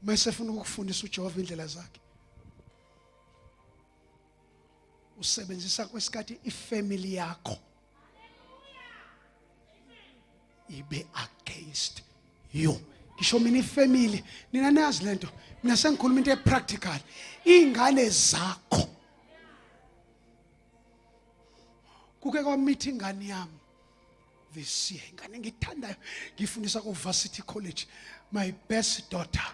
Uma esefuna ukufundisa uJehova indlela zakhe, usebenzisa kwesikhathi ifamily yakho ibe against you. Ngisho mina ifamily, nina nazi lento, mina sengikhuluma into epractical. Ingane zakho, kuke kwamitha ingane yami this year, ingane engithandayo, ngifundisa ku Varsity College, my best daughter,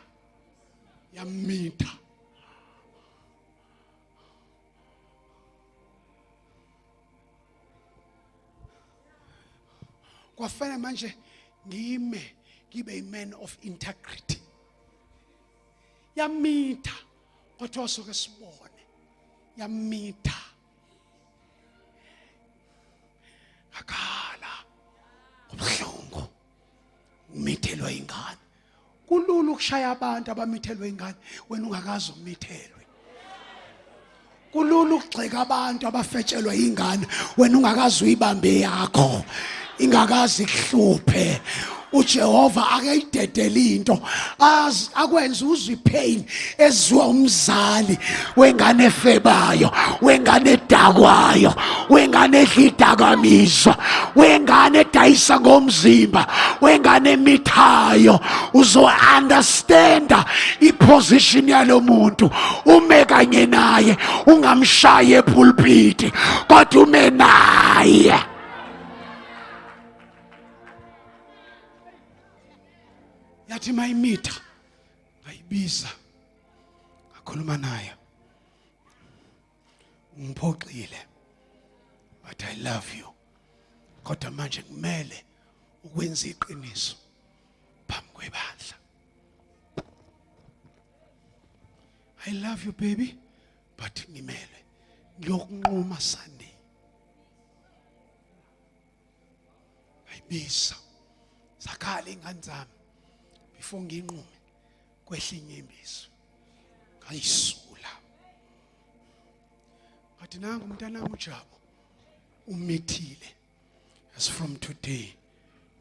yamitha. Kwafanele manje ngime ngibe i man of integrity. Yamitha, kwathiwa soke sibone, yamitha, akhala kubuhlungu, umithelwa ingane. Kulula ukushaya abantu abamithelwe ingane, wena ungakaze umithelwe. Kulula ukugxeka abantu abafetshelwa ingane, wena ungakaze uyibambe yakho, ingakaze ikuhluphe. uJehova akayidedele into akwenze uzwe ipain ezwa umzali wengane efebayo, wengane edakwayo, wengane edla idakamizwa, wengane edayisa ngomzimba, wengane emithayo. Uzo understanda iposition yalomuntu, ume kanye naye, ungamshayi epulpit, kodwa ume naye. Yathi mayimitha, ngayibiza, ngakhuluma naye, ungiphoxile, but I love you, kodwa manje kumele ukwenza iqiniso phambi kwebandla. I love you baby, but ngimele ngiyokunquma Sunday. Ngayibiza, zakhala ingane zami before nginqume, kwehla inyembezi, ngayisula, ngathi nangu umntanami uJabu umithile, as from today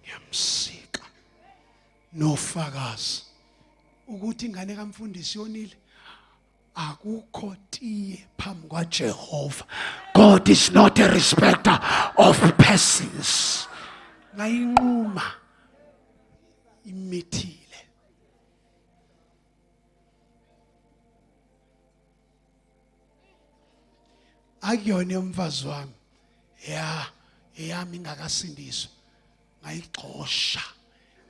ngiyamsika. Nofakazi ukuthi ingane kamfundisi yonile, akukho tiye phambi kwaJehova. God is not a respecter of persons. Ngayinquma imithile. Akuyona umfazi wami, ya eyami ingakasindiswa, ngayigxosha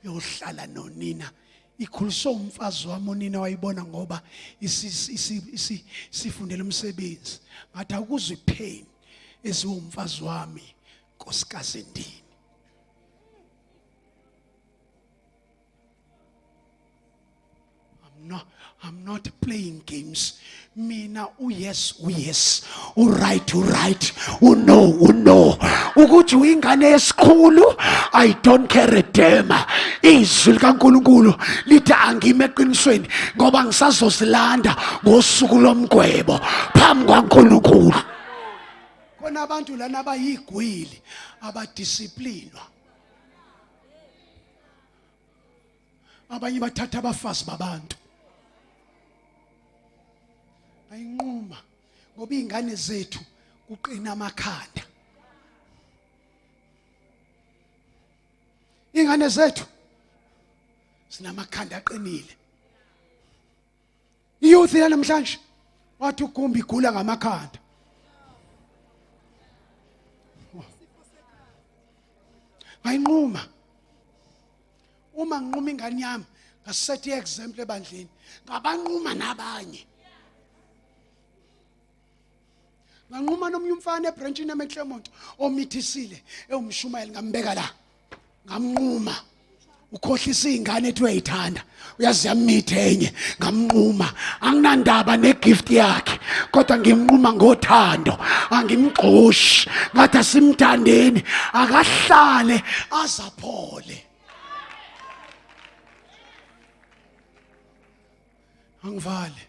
yohlala nonina, ikhuliswe umfazi wami. Unina wayibona ngoba isifundela umsebenzi. Ngathi akuzwe ipain eziwumfazi wami, nkosikazi ndini. I'm not playing games. Mina u-yes u-yes, u-right u-right, u-no u-no. Ukuthi uyingane yesikhulu, I don't care a damn. Izwi likaNkulunkulu lithi angime eqinisweni ngoba ngisazozilanda ngosuku lomgwebo phambi kwaNkulunkulu. Khona abantu lana abayigwili, abadisciplinwa. Abanye bathatha abafazi babantu. Ayinquma ngoba izingane zethu kuqina amakhanda. Ingane zethu sinamakhanda aqinile. Iyouth yanamhlanje wathi ugumbi igula ngamakhanda. Ngayinquma. Uma nginquma ingane yami, ngasetha i-example ebandleni, ngabanquma nabanye. Nganquma nomunye umfana ebranchini eMclermont omithisile ewumshumayeli, ngambeka la, ngamnquma. Ukhohlisa izingane ethi uyayithanda, uyazi yamitha enye, ngamnquma. Anginandaba negift yakhe, kodwa ngimnquma ngothando, angimgxoshi. Ngathi asimthandeni, akahlale azaphole. Angivale.